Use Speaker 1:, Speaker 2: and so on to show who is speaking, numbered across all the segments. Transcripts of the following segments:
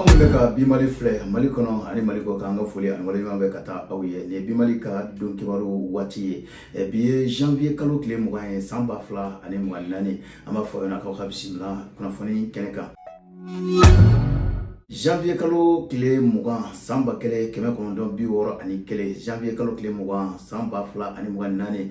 Speaker 1: Aw minnu bɛ ka Bi Mali filɛ Mali kɔnɔ ani Mali kɔ kan, an ka foli ani waleɲuman bɛ ka taa aw ye. Nin ye Bi Mali ka don kibaru waati ye. Bi ye janvier kalo tile 20 ye, san 2024. An b'a fɔ aw ɲɛna k'aw ka bisimila kunnafoni kɛnɛ kan. Janvier kalo tile 20, san 1961, janvier kalo tile 20, san 2024,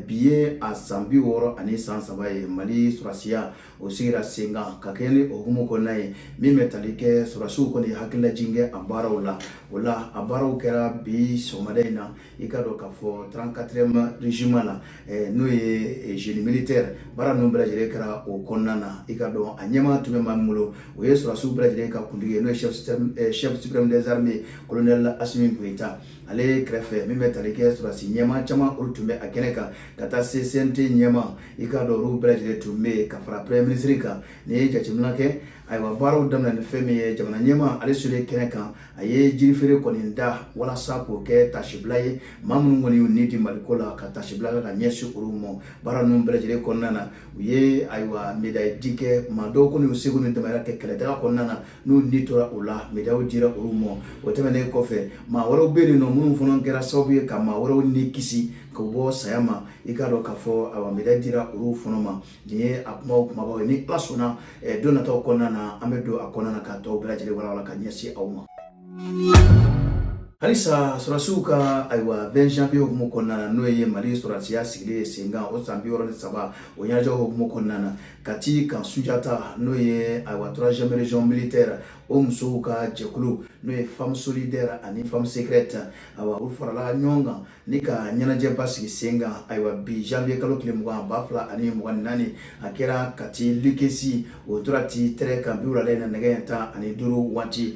Speaker 1: bi ye a san 63 ye Mali sɔrɔdasiya o sigira sen kan. Ka kɛɲɛ ni o hukumu kɔnɔna ye, min bɛ tali kɛ sɔrɔdasiw kɔni hakililajigin kɛ a baaraw la, o la a baaraw kɛra bi sɔgɔmada in na. I ka dɔn k'a fɔ 34e régiment la, n'o ye génie militaire, baara ninnu bɛɛ lajɛlen kɛra o kɔnɔna na. I ka dɔn a ɲɛmaa tun bɛ maa min bolo, o ye sɔrɔdasiw bɛɛ lajɛlen ka kuntigi ye, n'o ye chef suprême des armées, colonel Assimi Goïta. Ale kɛrɛfɛ, min bɛ tali kɛ sɔrɔdasi ɲɛmaa caman, olu tun bɛ a kɛnɛ kan, ka taa se CNT ɲɛmaa, i ka dɔn olu bɛɛ lajɛlen tun bɛ yen, ka fara premier ministre kan. N'i ye jateminɛ kɛ, ayiwa, baaraw daminɛ ni fɛn min ye, jamana ɲɛmaa ale selen kɛnɛ kan, a ye jirifeere kɔni da walasa k'o kɛ tasibila ye maa minnu kɔni y'u ni di Maliko la, ka tasibila kɛ ka ɲɛsin olu ma. Baara ninnu bɛɛ lajɛlen kɔnɔna na, u ye, ayiwa, médaille di kɛ maa dɔw kɔni y'u seko ni damayira kɛ kɛlɛdaga kɔnɔna na, n'u ni tora o la, médaille dira olu ma. O tɛmɛnen kɔfɛ, maa wɛrɛw bɛ yen nɔ minnu fana kɛra sababu ye ka maa wɛrɛw ni kisi k'u bɔ saya ma, i k'a dɔn k'a fɔ, ayiwa, médaille dira olu fana ma. Nin ye a kumaw kumabaw ye. Ni Ala sɔnna, don nataw kɔnɔna na, an bɛ don a kɔnɔna na ka tɔw bɛɛ lajɛlen walawala ka ɲɛsin aw ma. Halisa sɔrɔdasiw ka, ayiwa, 20 janvier hukumu kɔnɔna na, n'o ye Mali sɔrɔdasiya sigilen ye sen kan o san 63, o ɲɛnajɛw hukumu kɔnɔna na, Kati kan Sunjata, n'o ye, ayiwa, troisième région militaire, o musow ka jɛkulu, n'o ye Femme Solidaire ani Femme Secrète, ayiwa, olu farala ɲɔgɔn kan ni ka ɲɛnajɛba sigi sen kan. Ayiwa, bi janvier kalo tile 20, 2024, a kɛra Kati Likesi o droite tɛrɛ kan bi wulada in na, nɛgɛ 15 waati.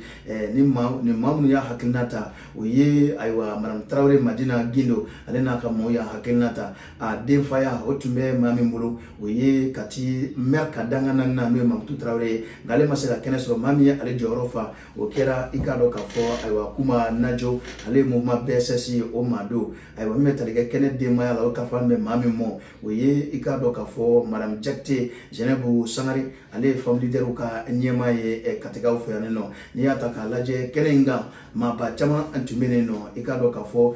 Speaker 1: Ni maa ni maa minnu y'a hakilina ta, o ye, ayiwa, madame Tarawele Madina Gindo, ale n'a ka maaw y'a hakilina ta. A denfaya o tun bɛ maa min bolo, o ye Kati maire ka dankan naaninan, n'o ye Mamutu Tarawele ye, nka ale ma se ka kɛnɛ sɔrɔ. Maa min ye ale jɔyɔrɔ fa, o kɛra, i k'a dɔn k'a fɔ, ayiwa, Kuma Najo, ale ye mouvement BSS o maa don. Ayiwa, min bɛ tali kɛ kɛnɛ denbaya la, o kalifa bɛ maa min mɔ, o ye, i k'a dɔn k'a fɔ, madame Jakite Zɛnɛbu Sangare, ale ye femme leader ka ɲɛmaa ye Katikaw fɛ yan nɔ. N'i y'a ta k'a lajɛ kɛnɛ in kan, maaba caman tun bɛ yen nɔ. I k'a dɔn k'a fɔ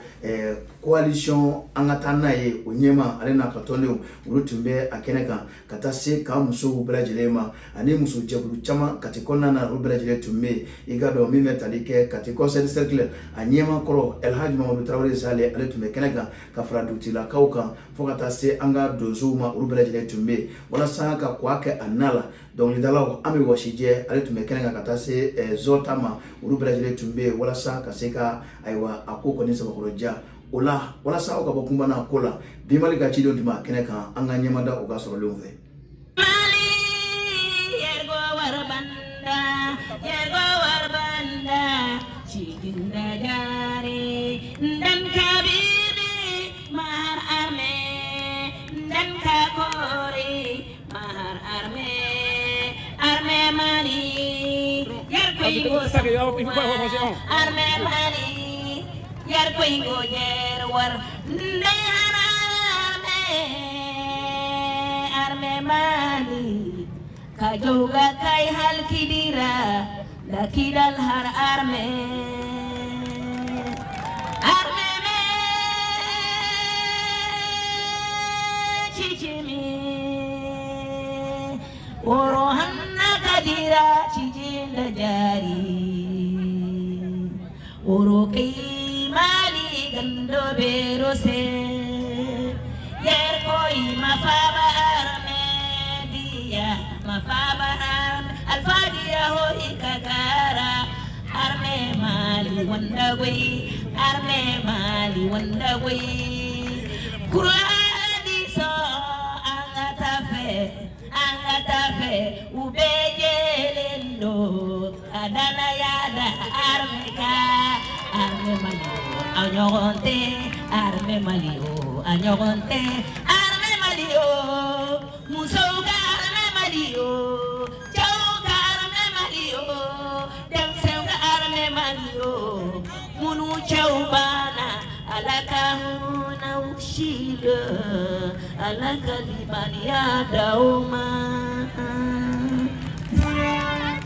Speaker 1: coalition An ka taa n'a ye, o ɲɛmaa, ale n'a ka tɔndenw, olu tun bɛ a kɛnɛ kan, ka taa se ka musow bɛɛ lajɛlen ma ani muso jɛkulu caman Kati kɔnɔna na, olu bɛɛ lajɛlen tun bɛ yen. I k'a dɔn min bɛ tali kɛ Kati conseil de cercle a ɲɛmaa kɔrɔ, Elhaji Mamadu Tarawele Sale, ale tun bɛ kɛnɛ kan, ka fara dugutigilakaw kan, fo ka taa se an ka donsow ma, olu bɛɛ lajɛlen tun bɛ yen walasa ka kɔ kɛ a na la. Dɔnkilidalaw Ami Wasijɛ, ale tun bɛ kɛnɛ kan, ka taa se Zɔta ma, olu bɛɛ lajɛlen tun bɛ yen walasa ka se ka, ayiwa, a ko kɔni sabakɔrɔ diya o la, walasa aw ka bɔ kunbana ko la. Bi Mali ka cidenw tun b'a kɛnɛ kan, an ka ɲɛmada u ka sɔrɔlenw fɛ.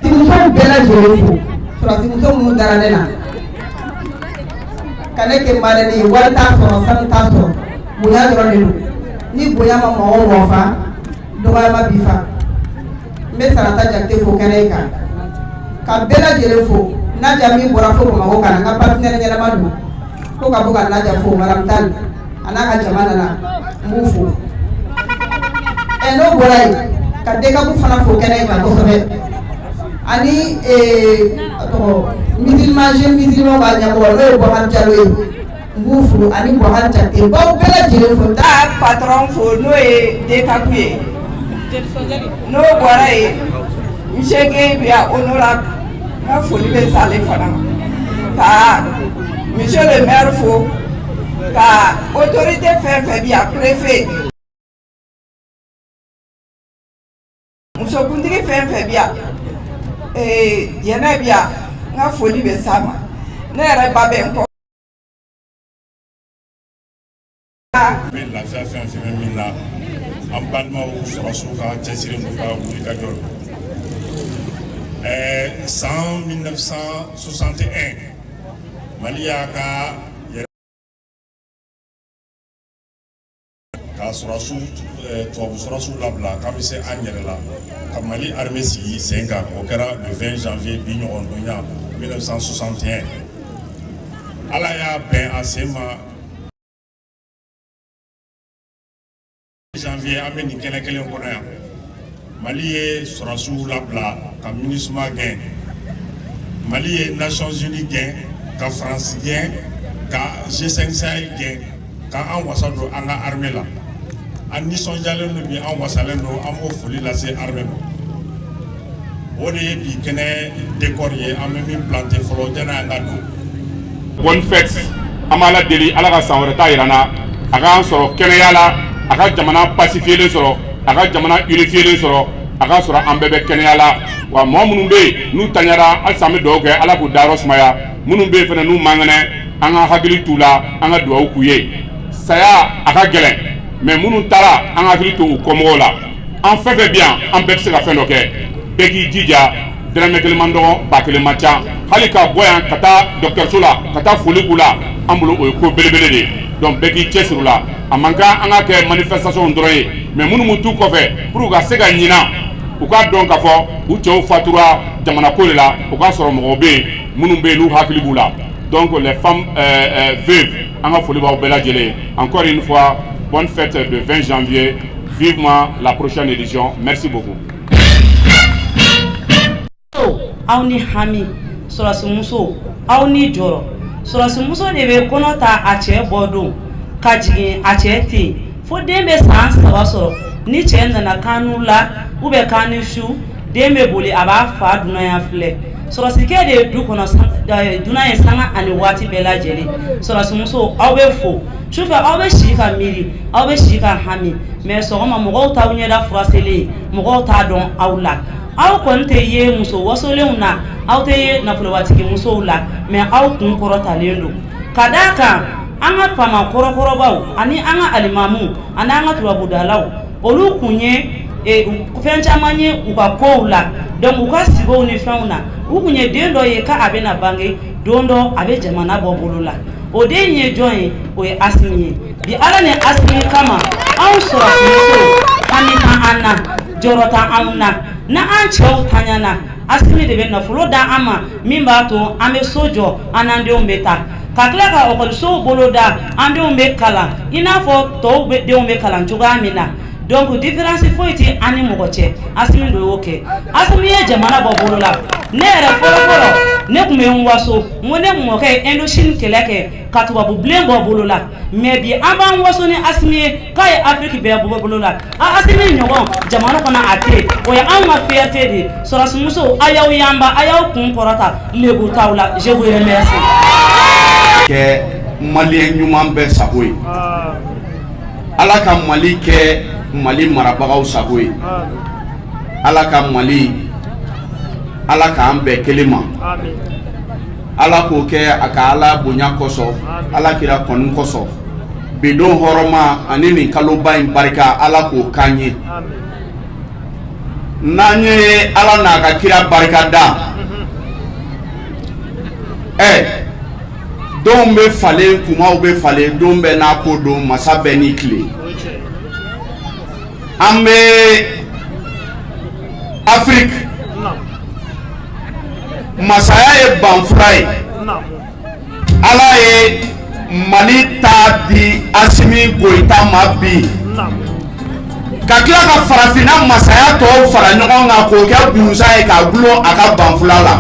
Speaker 2: Musow bɛɛ lajɛlen fo. Sɔrɔdasimuso minnu dara ne la ka ne kɛ marraine ye, wari t'a sɔrɔ, sanu t'a sɔrɔ, bonya dɔrɔn de don. Ni bonya ma mɔgɔ o mɔgɔ fa, dɔgɔyama b'i fa. N bɛ Sarata Jakite fo kɛnɛ kan, ka bɛɛ lajɛlen fo. Naja min bɔra fo Bamakɔ ka na, n ka partenaire ɲɛnama don ko ka bɔ ka Naja fo. Madame Tall a n'a ka jama nana, n b'u fo. Ɛ, n'o bɔra yen, ka DCAP fana fo kɛnɛ kan kosɛbɛ, ani a tɔgɔ musulman, jeune musulman ka ɲɛmɔgɔ, n'o ye Bɔkari Jalo ye, n b'u fo, ani Bɔkari Jakite. N b'aw bɛɛ lajɛlen fo.
Speaker 3: Taa patron fo, n'o ye DCAP ye. N'o bɔra yen, monsieur Guèye bi yan, honorable, n ka foli bɛ s'ale fana ma, ka monsieur le maire fo, ka autorité fɛn fɛn bi yan, préfet, musokuntigi fɛn fɛn bi yan, Jɛnɛ bi yan, n ka foli bɛ s'a ma. Ne yɛrɛ ba bɛ n kɔ.
Speaker 4: Bɛ lafiya fɛn fɛn bɛ min na, an balimaw sɔrɔsiw ka cɛsiri n'u ka wulikajɔ don. San 1961, Mali y'a ka yɛrɛ ka sɔrɔsiw, tubabu sɔrɔsiw labila k'an bɛ se an yɛrɛ la, ka Mali armée sigi sen kan. O kɛra le 20 janvier, bi ɲɔgɔn donya 1961. Ala y'a bɛn a sen ma janvier, an bɛ nin kɛnɛ kelen kɔnɔ yan. Mali ye sɔrɔsiw labila ka MINUSMA gɛn, Mali ye Nations Unies gɛn, ka France gɛn, ka G5 Sahel gɛn, ka an wasa don an ka armée la. An nisɔndiyalen don bi, an wasalen don, an b'o foli lase armée ma. O de ye bi kɛnɛ décor ye, an bɛ min planter fɔlɔ janni an ka don.
Speaker 5: Bonne fête. An b'Ala deli, Ala ka san wɛrɛ ta yira an na, a k'an sɔrɔ kɛnɛya la, a ka jamana pacifiélen sɔrɔ, a ka jamana unifiélen sɔrɔ, a ka sɔrɔ an bɛɛ bɛ kɛnɛya la. Wa mɔgɔ minnu bɛ yen n'u taɲara, halisa an bɛ dugawu kɛ, Ala k'u dayɔrɔ sumaya. Minnu bɛ yen fana n'u man kɛnɛ, an ka hakili t'u la, an ka dugawu k'u ye. Saya a ka gɛlɛn, mais minnu taara, an ka hakili to u kɔmɔgɔw la. An fɛn fɛn bɛ yan, an bɛɛ bɛ se ka fɛn dɔ kɛ. Bɛɛ k'i jija, dɛrɛmɛ kelen man dɔgɔ, 1000 man ca. Hali ka bɔ yan ka taa dɔgɔtɔrɔso la, ka taa foli k'u la, an bolo o ye ko belebele de ye. Donc bɛɛ k'i cɛsiri o la. A man kan an ka kɛ manifestation dɔrɔn ye, mais minnu b'u t'u kɔfɛ pour ka se ka ɲina, u k'a dɔn k'a fɔ u cɛw fatura jamana ko de la, o k'a sɔrɔ mɔgɔw bɛ yen minnu bɛ yen n'u hakili b'u la. Donc les femmes veuves, an ka foli b'aw bɛɛ lajɛlen ye. Encore une fois, bonne fête de 20 janvier. Vivement la prochaine édition. Merci beaucoup.
Speaker 6: Aw ni hami, sɔrɔsimuso, aw ni jɔrɔ. Sɔrɔsimuso de bɛ kɔnɔ ta a cɛ bɔ don ka jigin a cɛ ten fo den bɛ san 3 sɔrɔ. Ni cɛ nana kanu la u bɛ kan ni su, den bɛ boli, a b'a fa dunanya filɛ. Sɔrɔsikɛ de ye du kɔnɔ dunan ye sanga ani waati bɛɛ lajɛlen. Sɔrɔsimuso, aw bɛ fo. Sufɛ aw bɛ si ka miiri, aw bɛ si ka hami, mais sɔgɔma mɔgɔw t'aw ɲɛda furaselen, mɔgɔw t'a dɔn aw la. Aw kɔni tɛ ye muso wasolenw na, aw tɛ ye nafolobatigi musow la, mais aw kun kɔrɔtalen don ka d'a kan an ka faama kɔrɔkɔrɔbaw ani an ka alimamuw ani an ka turabudalaw, olu kun ye fɛn caman ye u ka kow la. Donc u ka sigow ni fɛnw na, u kun ye den dɔ ye k'a bɛna bange don dɔ, a bɛ jamana bɔ bolo la. O den ye jɔn ye? O ye Asimi ye. Bi Ala ni Asimi kama, anw sɔrɔsimusow, hami t'an an na, jɔrɔ t'an anw na. N'an cɛw taɲana, Asimi de bɛ nafolo da an ma min b'a to an bɛ so jɔ, an n'an denw bɛ taa, ka tila ka ekɔlisow bolo da, an denw bɛ kalan i n'a fɔ tɔw bɛ denw bɛ kalan cogoya min na. Donc différence foyi tɛ an ni mɔgɔ cɛ. Asimi de y'o kɛ. Asimi ye jamana bɔ bolo la. Ne yɛrɛ fɔlɔ fɔlɔ, ne tun bɛ n waso, n ko ne mɔkɛ ye Indochine kɛlɛ kɛ ka tubabu bilen bɔ bolo la, mais bi an b'an waso ni Asimi ye k'a ye Afrique bɛɛ bɔ bolo la. A Asimi ɲɔgɔn jamana kɔnɔ a tɛ yen. O ye anw ka fierté de ye. Sɔrɔsimusow, a y'aw yanba, a y'aw kun kɔrɔta, lebu t'aw la. Je vous remercie.
Speaker 7: Kɛ maliyɛn ɲuman bɛɛ sago ye. Ala ka Mali kɛ Mali marabagaw sago ye. Ala ka Mali, Ala k'an bɛɛ kelen ma. Ala k'o kɛ a ka Ala bonya kosɔn, Ala kira kɔni kosɔn, bidon hɔrɔnma ani nin kaloba in barika, Ala k'o k'an ye. N'an ye Ala n'a ka kira barika da. Ɛ, donw bɛ falen, kumaw bɛ falen, don bɛɛ n'a ko don, masa bɛɛ n'i tile. An bɛ Afiriki, masaya ye banfura ye. Ala ye Mali ta di Asimi Goyita ma bi, ka tila ka farafinna masaya tɔw fara ɲɔgɔn kan k'o kɛ bunsa ye, k'a gulon a ka banfula la.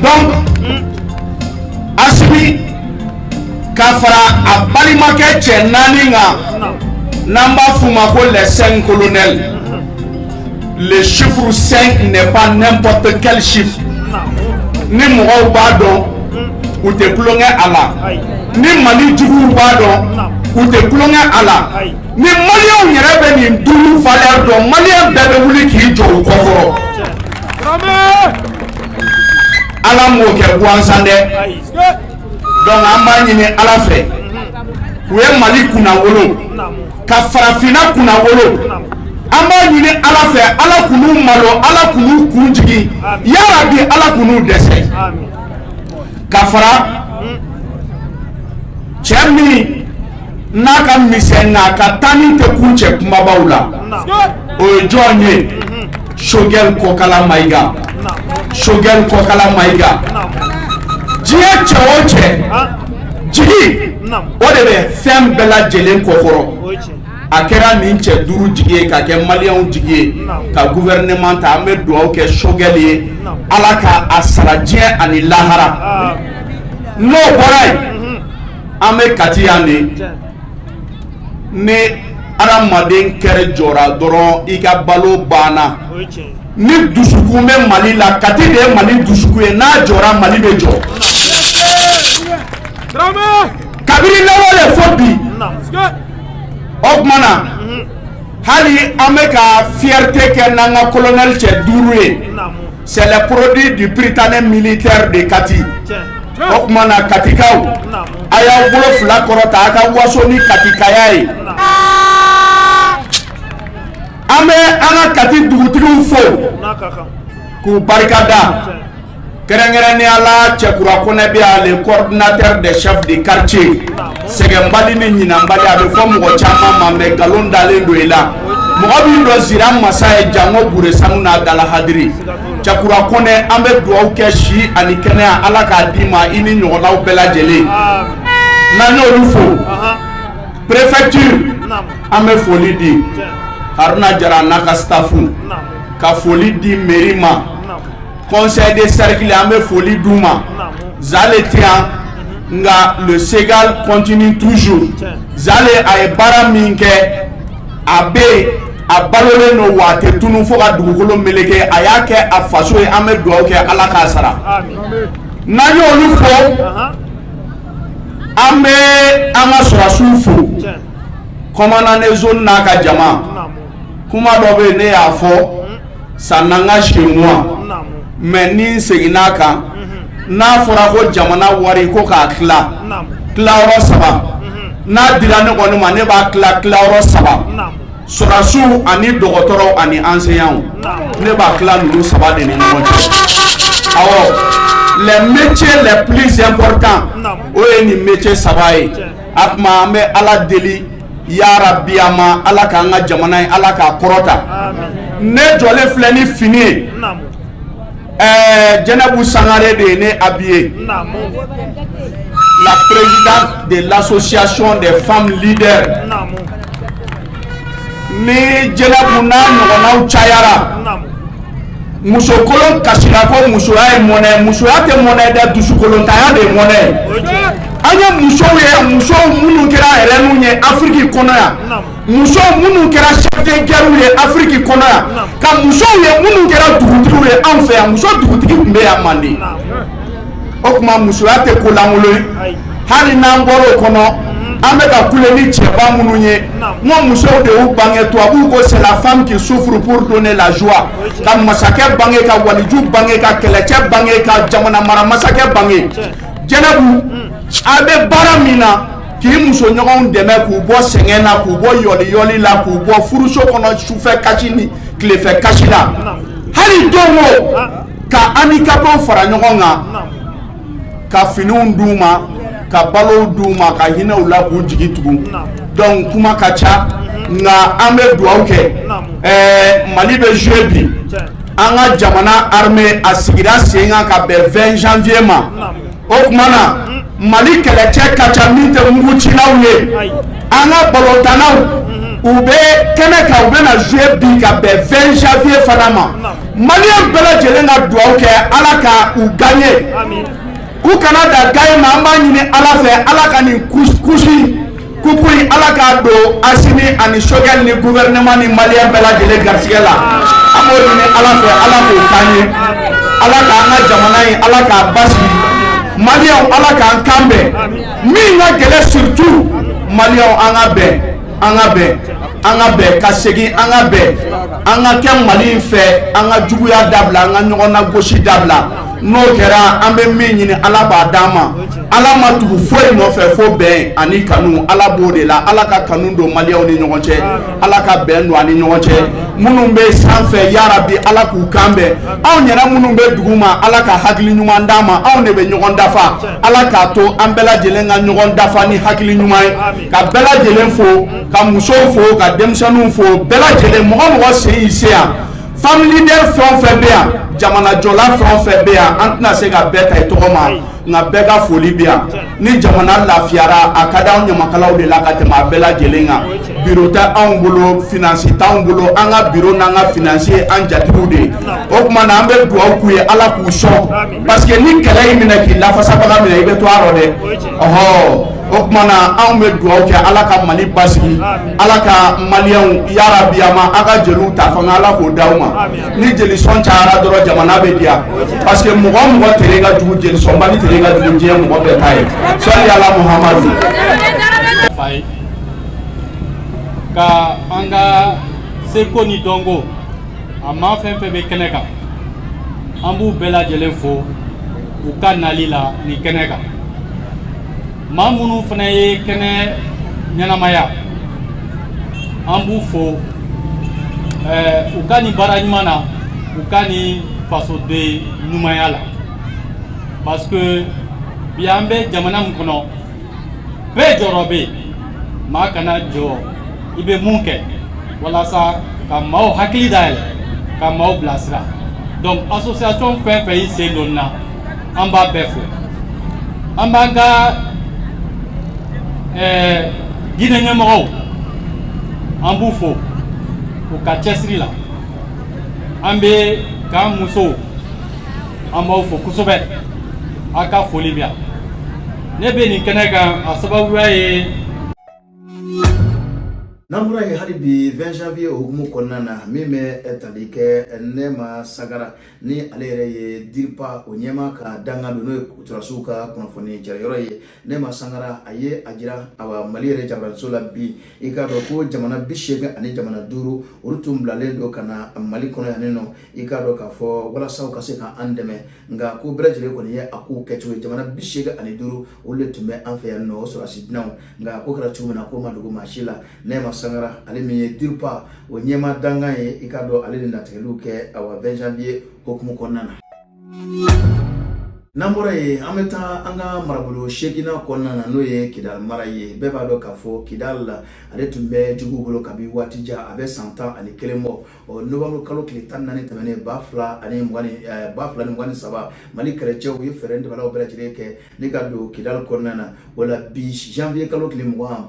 Speaker 7: Donc Asimi ka fara a balimakɛ cɛ naani kan, n'an b'a f'u ma ko les cinq colonels. Le chiffre 5 n'est pas n'importe quel chiffre. Ni mɔgɔw b'a dɔn, u tɛ tulonkɛ a la. Ni Mali juguw b'a dɔn, u tɛ tulonkɛ a la. Ni Maliyɛnw yɛrɛ bɛ nin duuru valeur dɔn, Maliyɛn bɛɛ bɛ wuli k'i jɔ u kɔkɔrɔ. Ala m'o kɛ gansan dɛ. Donc an b'a ɲini Ala fɛ, u ye Mali kunnawolo ka farafinna kunnawolo. An b'a ɲini Ala fɛ, Ala k'u malo, Ala k'u kun jigin, yarabi, Ala k'u dɛsɛ. Ka fara cɛ min n'a ka misɛn nka ka taani tɛ kun cɛ kumabaw la, o ye jɔn ye? Choguel Kokalla Maïga. Choguel Kokalla Maïga, diɲɛ cɛ o cɛ, jigi o de bɛ fɛn bɛɛ lajɛlen kɔkɔrɔ. A kɛra nin cɛ duuru jigi ye ka kɛ Maliyɛnw jigi ye ka gouvernement ta. An bɛ dugawu kɛ Choguel ye, Ala ka a sara diɲɛ ani lahara. N'o bɔra yen, an bɛ Kati yan de. Ni adamaden kɛrɛ jɔra dɔrɔn, i ka balo banna. Ni dusukun bɛ Mali la, Kati de ye Mali dusukun ye. N'a jɔra, Mali bɛ jɔ. Kabini lawale fo bi, o tuma na, hali an bɛ ka fierté kɛ n'an ka colonel cɛ duuru ye, c'est le produit du Prytanée militaire de Kati. O tuma na, Katikaw, a y'aw bolo fila kɔrɔta, a ka waso ni Katikaya ye. An bɛ an ka Kati dugutigiw fo k'u barikada, kɛrɛnkɛrɛnnenya la Cɛkura Kɔnɛ bɛ yan, le coordinateur des chefs de quartier. Sɛgɛnbali ni ɲinanbali, a bɛ fɔ mɔgɔ caman ma, mais nkalon dalen don i la. Mɔgɔ min dɔ zira masa ye, janko bure sanu n'a dala hadiri. Cɛkura Kɔnɛ, an bɛ dugawu kɛ, si ani kɛnɛya, Ala k'a d'i ma, i ni ɲɔgɔnnaw bɛɛ lajɛlen. N'an y'olu fo, préfecture, an bɛ foli di Haruna Jara n'a ka staff, ka foli di mairie ma, conseil de cercle, an bɛ foli d'u ma. Zale tɛ yan, nka le Ségal continue toujours. Zale, a ye baara min kɛ, a bɛ yen, a balolen don, wa a tɛ tunu fo ka dugukolo meleke. A y'a kɛ a faso ye. An bɛ dugawu kɛ, Ala k'a sara. N'an y'olu fo, an bɛ an ka sɔrɔdasiw fo, commandant de zone n'a ka jama. Kuma dɔ bɛ yen, ne y'a fɔ, ça n'engage que moi, mais ni n seginna a kan, n'a fɔra ko jamana wari ko k'a tila tilayɔrɔ saba, n'a dira ne kɔni ma, ne b'a tila tilayɔrɔ saba: sɔrɔdasiw ani dɔgɔtɔrɔw ani enseignants. Ne b'a tila ninnu saba de ni ɲɔgɔn cɛ. Awɔ, les métiers les plus importants, o ye nin métier saba ye. A tuma, an bɛ Ala deli, yarabi, a ma Ala k'an ka jamana ye, Ala k'a kɔrɔta. Ne jɔlen filɛ ni fini ye, Jɛnɛbu Sangare de ye ne habillé, la présidente de l'association des femmes leaders. Ni Jɛnɛbu n'a ɲɔgɔnnaw cayara, musokolon kasira ko musoya ye mɔnɛ. Musoya tɛ mɔnɛ dɛ, dusukolontanya de ye mɔnɛ ye. An ye musow ye, musow minnu kɛra reines ye Afiriki kɔnɔ yan, musow minnu kɛra chef de guerre ye Afiriki kɔnɔ yan, ka musow ye minnu kɛra dugutigiw ye anw fɛ yan. Muso dugutigi tun bɛ yan Manden. O tuma, musoya tɛ ko lankolon ye. Hali n'an bɔra o kɔnɔ, an bɛ ka kule ni cɛba minnu ye, n ko musow de y'u bange. Tubabuw ko c'est la femme qui souffre pour donner la joie. Ka masakɛ bange, ka waliju bange, ka kɛlɛcɛ bange, ka jamana mara masakɛ bange. Jɛnɛbu, a bɛ baara min na, k'i musoɲɔgɔnw dɛmɛ k'u bɔ sɛgɛn na, k'u bɔ yɔliyɔli la, k'u bɔ furuso kɔnɔ, sufɛ kasi ni tilefɛ kasi la, hali don o. Ka handicapéw fara ɲɔgɔn kan, ka finiw d'u ma, ka balow d'u ma, ka hinɛ u la k'u jigi tugu. Donc kuma ka ca, nka an bɛ dugawu kɛ. Mali bɛ jouer bi, an ka jamana armée a sigira sen kan ka bɛn 20 janvier ma. O tuma na, Mali kɛlɛcɛ ka ca min tɛ mugucilaw ye. An ka balontannaw, u bɛ kɛnɛ kan, u bɛ na jouer bi ka bɛn 20 janvier fana ma. Maliyɛn bɛɛ lajɛlen ka dugawu kɛ, Ala ka u gagner, u kana da gagner ma. An b'a ɲini Ala fɛ, Ala ka nin kusi kupu in, Ala k'a don Asimi ani Choguel ni gouvernement ni maliyɛn bɛɛ lajɛlen garisɛgɛ la. An b'o ɲini Ala fɛ, Ala k'o k'an ye. Ala k'an ka jamana in, Ala k'a basigi. Maliyɛnw, Ala k'an kan bɛn. Min ka gɛlɛn surtout, maliyɛnw, an ka bɛn, an ka bɛn, an ka bɛn ka segin, an ka bɛn, an ka kɛ Mali in fɛ, an ka juguya dabila, an ka ɲɔgɔn nagosi dabila. N'o kɛra, an bɛ min ɲini, Ala b'a d'an ma. Ala ma tugu foyi nɔfɛ fo bɛn ani kanu. Ala b'o de la. Ala ka kanu don maliyɛnw ni ɲɔgɔn cɛ, Ala ka bɛn don ani ɲɔgɔn cɛ. Minnu bɛ sanfɛ, yarabi, Ala k'u kan bɛn. Anw yɛrɛ minnu bɛ dugu ma, Ala ka hakili ɲuman d'an ma. Anw de bɛ ɲɔgɔn dafa, Ala k'a to an bɛɛ lajɛlen ka ɲɔgɔn dafa ni hakili ɲuman ye. Ka bɛɛ lajɛlen fo, ka musow fo, ka denmisɛnninw fo, bɛɛ lajɛlen, mɔgɔ mɔgɔ sen y'i se yan, femme leader fɛn o fɛn bɛ yan, jamanajɔla fɛn o fɛn bɛ yan, an tɛna se ka bɛɛ ta i tɔgɔ ma, nka bɛɛ ka foli bɛ yan. Ni jamana lafiyara, a ka di anw ɲamakalaw de la ka tɛmɛ a bɛɛ lajɛlen kan. Biro tɛ anw bolo, finance t'anw bolo. An ka biro n'an ka finance ye an jatigiw de ye. O tuma na, an bɛ dugawu k'u ye, Ala k'u sɔn, parce que ni kɛlɛ y'i minɛ k'i lafasabaga minɛ, i bɛ to a rɔ dɛ. Ɔhɔ, o tuma na, anw bɛ dugawu kɛ, Ala ka Mali basigi, Ala ka maliyɛnw, yarabi, a ma aw ka jeliw ta fanga, Ala k'o d'aw ma. Ni jelisɔn cayara dɔrɔn, jamana bɛ diya, parce que mɔgɔ o mɔgɔ tere ka jugu, jelisɔnbali tere ka jugu diɲɛ mɔgɔ bɛɛ ta ye. Sɔli ala Muhamadu.
Speaker 8: Fa ye ka an ka seko ni dɔnko, a maa fɛn fɛn bɛ kɛnɛ kan, an b'u bɛɛ lajɛlen fo u ka nali la nin kɛnɛ kan. Maa minnu fana ye kɛnɛ ɲɛnamaya, an b'u fo u ka nin baara ɲuman na, u ka nin fasoden ɲumanya la, parce que bi an bɛ jamana min kɔnɔ, bɛɛ jɔyɔrɔ bɛ yen. Maa kana jɔ, i bɛ mun kɛ walasa ka maaw hakili dayɛlɛ, ka maaw bilasira. Donc association fɛn fɛn y'i sen don nin na, an b'a bɛɛ fo. An b'an ka diinɛ ɲɛmɔgɔw, an b'u fo u ka cɛsiri la. An bɛ k'an musow, an b'aw fo kosɛbɛ, aw ka foli bɛ yan. Ne bɛ nin kɛnɛ kan, a sababuya ye
Speaker 1: N'an bɔra yen, hali bi 20 janvier hukumu kɔnɔna na, min bɛ tali kɛ Nɛma Sagara ni ale yɛrɛ ye DIRPA o ɲɛma ka dankan don, n'o ye sɔrɔdasiw ka kunnafoni jɛyɔrɔ ye. Nɛma Sangara, a ye a jira awa Mali yɛrɛ jabaraniso la bi, i k'a dɔn ko jamana 85 ni jamana 5, olu tun bilalen don ka na Mali kɔnɔ yan nɔ, i k'a dɔn k'a fɔ walasa u ka se ka an dɛmɛ. Nka ko bɛɛ lajɛlen kɔni ye a kow kɛcogo ye. Jamana 85, olu de tun bɛ an fɛ yan nɔ, o sɔrɔdasi dunanw. Nka ko kɛra cogo min na, ko ma dogo maa si la. Nɛma Sangara, ale min ye DIRPA o ɲɛma dankan ye, i k'a dɔn ale de latigɛliw kɛ awa 20 janvier hukumu kɔnɔna na. N'an bɔra yen, an bɛ taa an ka marabolo seeginnan kɔnɔna na, n'o ye Kidali mara ye. Bɛɛ b'a dɔn k'a fɔ Kidali la, ale tun bɛ juguw bolo kabi waati jan, a bɛ san 11 bɔ. Ɔ novembre kalo tile 14 tɛmɛnen 2023, Mali kɛlɛcɛw ye fɛɛrɛ dabalaw bɛɛ lajɛlen kɛ ni ka don Kidali kɔnɔna na. O la bi, janvier kalo tile 20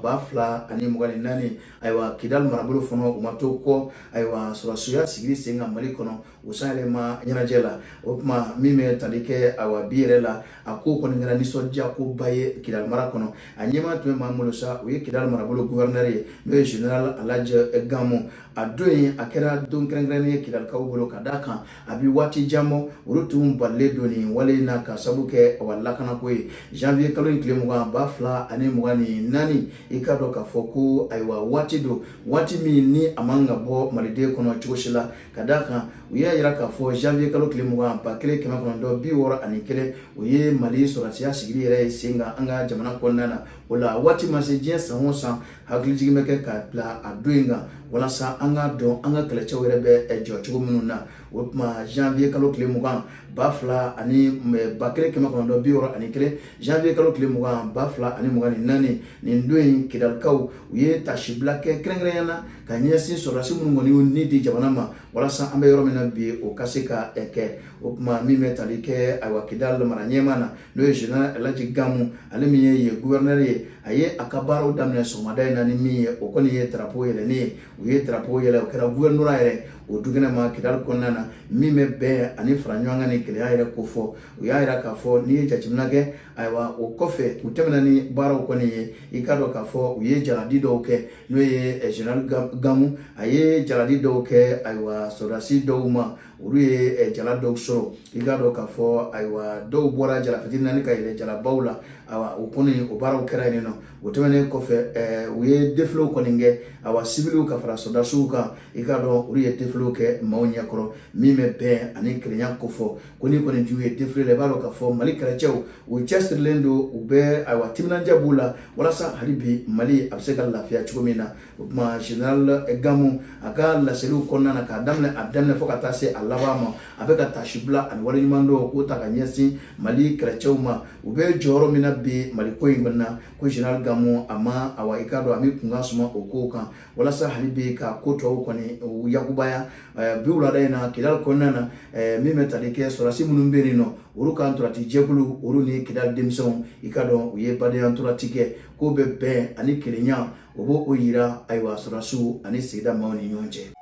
Speaker 1: 2024, ayiwa, Kidali marabolo fana, u ma to kɔ. Ayiwa, sɔrɔdasiya sigili sen kan Mali kɔnɔ, o sanyɛlɛma ɲɛnajɛ la, o tuma min bɛ tali kɛ awa bi yɛrɛ la, a ko kɔni kɛra nisɔndiya koba ye Kidali mara kɔnɔ. A ɲɛmaa tun bɛ maa bolo sa, o ye Kidali marabolo gouverneur ye, n'o ye général Alaji Gamu. A don in, a kɛra don kɛrɛnkɛrɛnnen ye Kidalikaw bolo, ka d'a kan a bi waati jan bɔ, olu tun balilen don nin wale in na ka sabu kɛ awa lakanako ye. Janvier kalo in tile 20 2024, i k'a dɔn k'a fɔ ko ayiwa waati don, waati min ni a man ka bɔ maliden kɔnɔ cogo si la, ka d'a kan u y'a jira k'a fɔ janvier kalo tile 20 1961, o ye Mali sɔrɔdasiya sigili yɛrɛ ye sen kan an ka jamana kɔnɔna na. O la waati ma se, diɲɛ san o san hakilijigin bɛ kɛ ka bila a don in kan, walasa an k'a dɔn an ka kɛlɛcɛw yɛrɛ bɛ jɔ cogo minnu na. O tuma janvier kalo tile 20 ba fila ani 1961, janvier kalo tile 20 2024, nin don in, Kidalikaw u ye tasibila kɛ kɛrɛnkɛrɛnya na ka ɲɛsin sɔrɔdasi minnu kɔni y'u ni di jamana ma, walasa an bɛ yɔrɔ min na bi, o ka se ka kɛ. O tuma min bɛ tali kɛ, ayiwa, Kidali mara ɲɛmaa na, n'o ye général Elhaji Gamu, ale min ye yen gouverneur ye, a ye a ka baaraw daminɛ sɔgɔmada in na ni min ye, o kɔni ye drapeau yɛlɛnni ye. U ye drapeau yɛlɛ, o kɛra gouvernorat yɛrɛ o dukɛnɛ ma Kidali kɔnɔna na, min bɛ bɛn ani fara ɲɔgɔn kan ni kelenya yɛrɛ kofɔ. U y'a yira k'a fɔ n'i ye jateminɛ kɛ, ayiwa, o kɔfɛ u tɛmɛna ni baaraw kɔni ye. I k'a dɔn k'a fɔ u ye jaladi dɔw kɛ, n'o ye général Gamu, a ye jaladi dɔw kɛ, ayiwa, sɔrɔdasi dɔw ma, olu ye jala dɔw sɔrɔ. I k'a dɔn k'a fɔ, ayiwa, dɔw bɔra jala fitinin naani ka yɛlɛ jalabaw la. Ayiwa, o kɔni o baaraw kɛra yen nɔ. O tɛmɛnen kɔfɛ, u ye défiléw kɔni kɛ, ayiwa, sibiliw ka fara sɔrɔdasiw kan. I k'a dɔn olu ye défiléw kɛ maaw ɲɛkɔrɔ, min bɛ bɛn ani kelenya kofɔ. Ko n'i kɔni t'u ye défilé la, i b'a dɔn k'a fɔ Mali kɛlɛcɛw u cɛsirilen don, u bɛ, ayiwa, timinandiya b'u la walasa hali bi Mali a bɛ se ka lafiya cogo min na. O tuma général Gamu a ka laseliw kɔnɔna na, k'a daminɛ a daminɛ fo ka taa se a laban ma, a bɛ ka tasibila ani waleɲuman dɔw k'o ta ka ɲɛsin Mali kɛlɛcɛw ma, u bɛ jɔyɔrɔ min na bi Mali ko in kɔnɔna na. Ko général Gamu a ma, awa, i k'a dɔn a bɛ kunkan suma o kow kan walasa hali bi ka ko tɔw kɔni u yakubaya. Bi wulada in na Kidali kɔnɔna na, min bɛ tali kɛ sɔrɔdasi minnu bɛ yen nɔ, olu ka ntolanci jɛkulu, olu ni Kidali denmisɛnw, i k'a dɔn u ye badenya ntolanci kɛ, k'o bɛ bɛn ani kelenya, o b'o o yira, ayiwa, sɔrɔdasiw ani sigida maaw ni ɲɔgɔn cɛ.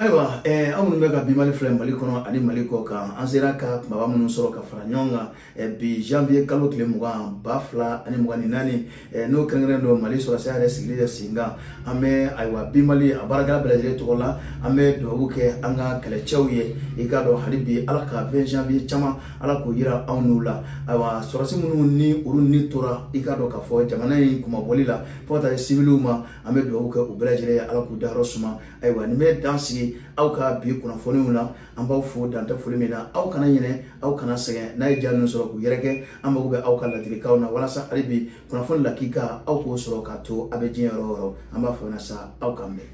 Speaker 1: Ayiwa, aw minnu bɛ ka Bi Mali filɛ Mali kɔnɔ ani Mali kɔ kan, an sera ka kumaba minnu sɔrɔ ka fara ɲɔgɔn kan bi janvier kalo tile 20 2024, n'o kɛrɛnkɛrɛnnen don Mali sɔrɔdasiya yɛrɛ sigili yɛrɛ sen kan, an bɛ, ayiwa, Bi Mali a baarakɛla bɛɛ lajɛlen tɔgɔ la, an bɛ dugawu kɛ an ka kɛlɛcɛw ye. I k'a dɔn hali bi Ala ka 20 janvier caman, Ala k'o yira anw n'u la. Ayiwa, sɔrɔdasi minnu ni olu ni tora, i k'a dɔn k'a fɔ jamana in kunmabɔli la, fo ka taa se sibiliw ma, an bɛ dugawu kɛ u bɛɛ lajɛlen ye, Ala k'u dayɔrɔ suma. Ayiwa, nin bɛ dan sigi aw ka bi kunnafoniw na. An b'aw fo dantɛ foli min na. Aw kana ɲinɛ, aw kana sɛgɛn, n'a ye ja ninnu sɔrɔ k'u yɛrɛkɛ. An mago bɛ aw ka ladilikanw na walasa hali bi kunnafoni lakika aw k'o sɔrɔ k'a to a bɛ diɲɛ yɔrɔ o yɔrɔ. An b'a fɔ sa, aw k'an bɛn.